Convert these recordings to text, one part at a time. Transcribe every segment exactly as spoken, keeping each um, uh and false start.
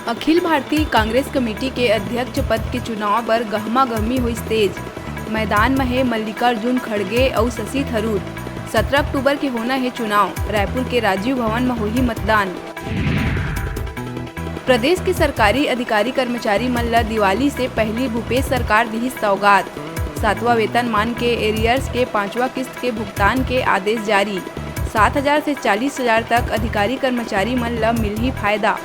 Akhil Bharatiya Congress committee के अध्यक्ष पद के चुनाव बर गहमा-गहमी होइस तेज। मैदान म हे मल्लिकार्जुन खड़गे अउ शशि थरूर। सतरा अक्टूबर के होना हे चुनाव। रायपुर के राजीव भवन म होही मतदान। प्रदेश के सरकारी अधिकारी कर्मचारी मन ल दिवाली से पहिली भूपेश सरकार दिहिस सौगात। सातवां वेतनमान के एरियर्स के पांचवा किस्त के भुगतान के आदेश जारी। सात हजार से चालीस हजार तक अधिकारी कर्मचारी मन ल मिलही फायदा।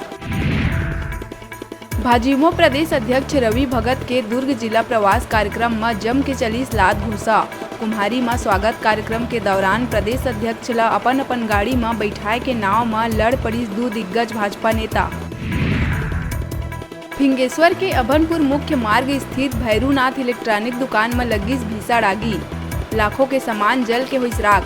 भाजयुमो प्रदेश अध्यक्ष रवि भगत के दुर्ग जिला प्रवास कार्यक्रम म जम के चलिस लात घूंसा। कुम्हारी म स्वागत कार्यक्रम के दौरान प्रदेश अध्यक्ष ल अपन-अपन गाड़ी म बइठाए के नांव म लड़ पड़िस दू दिग्गज भाजपा नेता। फिंगेश्वर के अभनपुर मुख्य मार्ग स्थित भैरूनाथ इलेक्ट्रॉनिक दुकान म लगिस भीषण आगी। लाखों के सामान जल के होइस राख।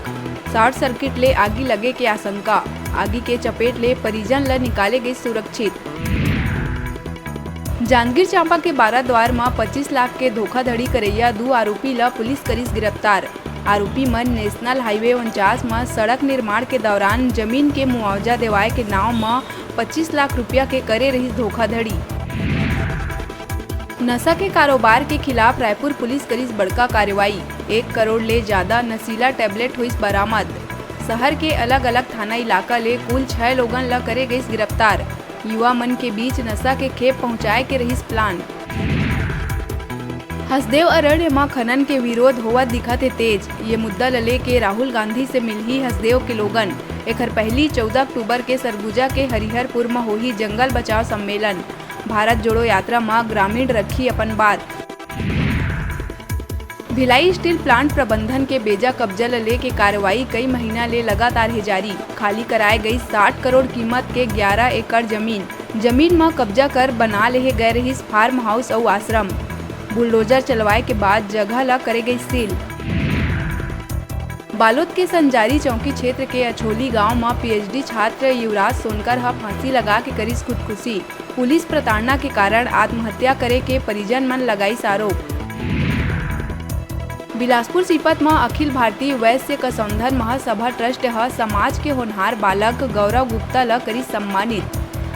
शॉर्ट सर्किट ले आगी लगे के आशंका। आगी के चपेट ले परिजन ल निकाले गइस सुरक्षित। जांजगीर चांपा के बाराद्वार म पच्चीस लाख के धोखाधड़ी करइया दू आरोपी ल पुलिस करिस गिरफ्तार। आरोपी मन नेशनल हाईवे उनचास म सड़क निर्माण के दौरान जमीन के मुआवजा देवाए के नांव म पच्चीस लाख रुपया के करे रहिस धोखाधड़ी। नशा के कारोबार के खिलाफ रायपुर पुलिस करिस बड़का कार्रवाई। एक करोड़ ले जादा नशीला टैबलेट होइस बरामद। शहर के अलग-अलग थाना इलाका ले कुल छह लोगन ल करे गइस गिरफ्तार। युवा मन के बीच नशा के खेप पहुंचाए के रहिस प्लान। हसदेव अरण्य म खनन के विरोध होवत दिखत हे तेज। ये मुद्दा ल लेके राहुल गांधी से मिलही हसदेव के लोगन। एखर पहिली चौदह अक्टूबर के सरगुजा के हरिहरपुर म होही जंगल बचाओ सम्मेलन। भारत जोड़ो यात्रा म ग्रामीण रखही अपन बात। भिलाई स्टील प्लांट प्रबंधन के बेजा कब्जा ल लेके कार्रवाई कई महीना ले लगातार हे जारी। खाली कराए गई साठ करोड़ कीमत के ग्यारह एकड़ जमीन। जमीन म कब्जा कर बना लेहे गए रहिस फार्म हाउस अउ आश्रम। बुलडोजर चलवाए के बाद जगह ल करे गई सील। बालोद के संजारी चौकी क्षेत्र के अछोली गांव म पीएचडी छात्र युवराज सोनकर ह फांसी लगा के करिस खुदकुशी। पुलिस प्रताड़ना के कारण आत्महत्या करे के परिजन मन लगाइस आरोप। बिलासपुर सीपत म अखिल भारतीय वैश्य कसौंधन महासभा ट्रस्ट ह समाज के होनहार बालक गौरव गुप्ता ल करिस सम्मानित।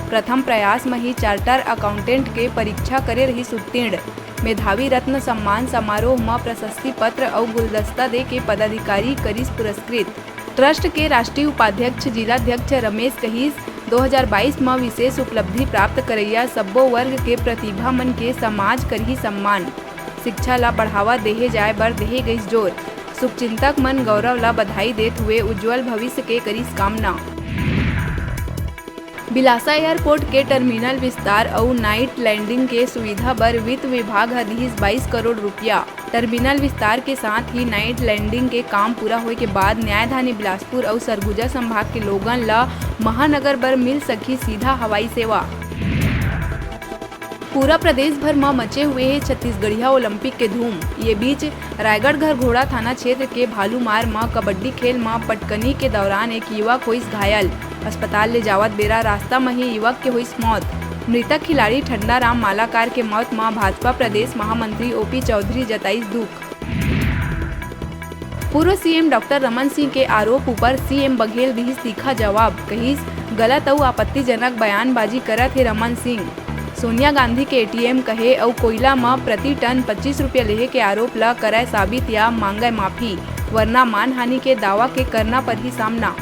प्रथम प्रयास म ही चार्टर अकाउंटेंट के परीक्षा करे रहिस उत्तीर्ण। मेधावी रत्न सम्मान समारोह म प्रशस्ति पत्र अउ गुलदस्ता दे के पदाधिकारी करिस पुरस्कृत। ट्रस्ट के राष्ट्रीय उपाध्यक्ष जिलाध्यक्ष रमेश कहिस, दो हजार बाईस म विशेष उपलब्धि प्राप्त करइया सब्बो वर्ग के प्रतिभा मन के समाज करही सम्मान। शिक्षा ला बढ़ावा देहे जाए बर देहे गइस जोर। शुभचिंतक मन गौरव ला बधाई देत हुए उज्जवल भविष्य के करिस कामना। बिलासा एयरपोर्ट के टर्मिनल विस्तार अउ नाइट लैंडिंग के सुविधा बर वित्त विभाग ह दिहिस बाईस करोड़ रुपया। टर्मिनल विस्तार के साथ ही नाइट लैंडिंग के काम पूरा होए के बाद न्यायधानी बिलासपुर अउ सरगुजा संभाग के लोगन ल महानगर बर मिल सकही सीधा हवाई सेवा। पूरा प्रदेश भर म मचे हुए हे छत्तीसगढ़िया ओलंपिक के धूम। ये बीच रायगढ़ घरघोड़ा थाना क्षेत्र के भालूमार म कबड्डी खेल म पटकनी के दौरान एक युवक होइस घायल। अस्पताल ले जावत बेरा रास्ता म ही युवक के होइस मौत। मृतक खिलाड़ी ठंडाराम मालाकार के मौत म भाजपा प्रदेश महामंत्री ओपी चौधरी जताइस दुख। पूर्व सीएम डॉक्टर रमन सिंह के आरोप ऊपर सीएम बघेल दिहिस तीखा जवाब, कहिस, "गलत अउ आपत्तिजनक बयानबाजी करत हे रमन सिंह।" सोनिया गांधी के एटीएम कहे अउ कोयला म प्रति टन पच्चीस रुपया लेहे के आरोप ल करय साबित या मांगय माफी, वरना मानहानि के दावा के करना परही सामना।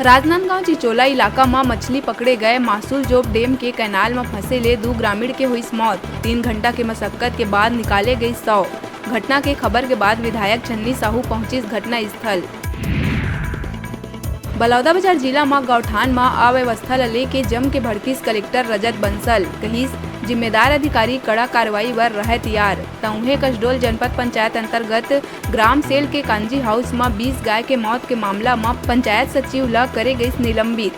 राजनांदगांव चिचोला इलाका म मछली पकड़े गए मासुल जोब डेम के कैनाल म फंसे ले दू ग्रामीण के होइस मौत। तीन घंटा के मशक्कत के बाद निकाले गइस शव। घटना के खबर के बाद विधायक छन्नी साहू पहुंचिस घटना स्थल। बलौदाबाजार जिला म गौठान म अव्यवस्था ल लेके जम के भड़किस कलेक्टर रजत बंसल, कहिस, "जिम्मेदार अधिकारी कड़ा कार्रवाई बर रहय तियार।" त उहें कसडोल जनपद पंचायत अंतर्गत ग्राम सेल के कांजी हाउस म बीस गाय के मौत के मामला म पंचायत सचिव ल करे गइस निलंबित।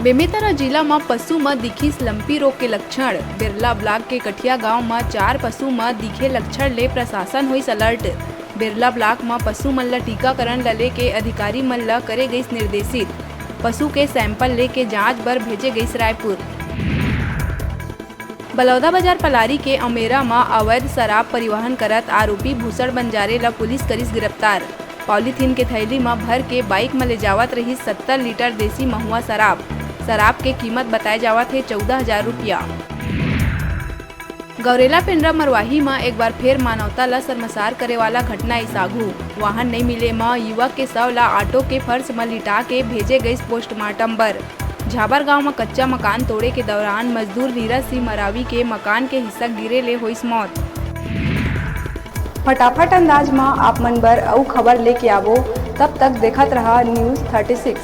बेमेतरा जिला म पशु म दिखिस लंपी रोग के लक्षण। बेरला ब्लॉक के कठिया गांव म चार पशु म दिखे लक्षण ले प्रशासन होइस अलर्ट। बेरला ब्लॉक म पशु मन ल टीकाकरण ल लेके अधिकारी मन ल करे गइस निर्देशित। पशु के सैंपल लेके जांच बर भेजे गइस रायपुर। बलौदाबाजार पलारी के अमेरा म अवैध शराब परिवहन करत आरोपी भूषण बंजारे ल पुलिस करिस गिरफ्तार। पॉलीथीन के थैली म भर के बाइक म ले जावत रहिस सत्तर लीटर देसी महुआ शराब। शराब के कीमत बताए जावत हे चौदह हजार रुपया। गौरेला पेंड्रा मरवाही म एक बार फेर मानवता ल शर्मसार करे वाला घटना आइस आघू। वाहन नइ मिले म युवक के शव ल ऑटो के फर्श म लिटा के भेजे गइस पोस्टमार्टम बर। झाबर गांव म कच्चा मकान तोड़े के दौरान मजदूर नीरज सिंह मरावी के मकान के हिस्सा गिरे ले होइस मौत। फटाफट अंदाज म आप मन बर अउ खबर लेके आवो, तब तक देखत रहा News thirty six।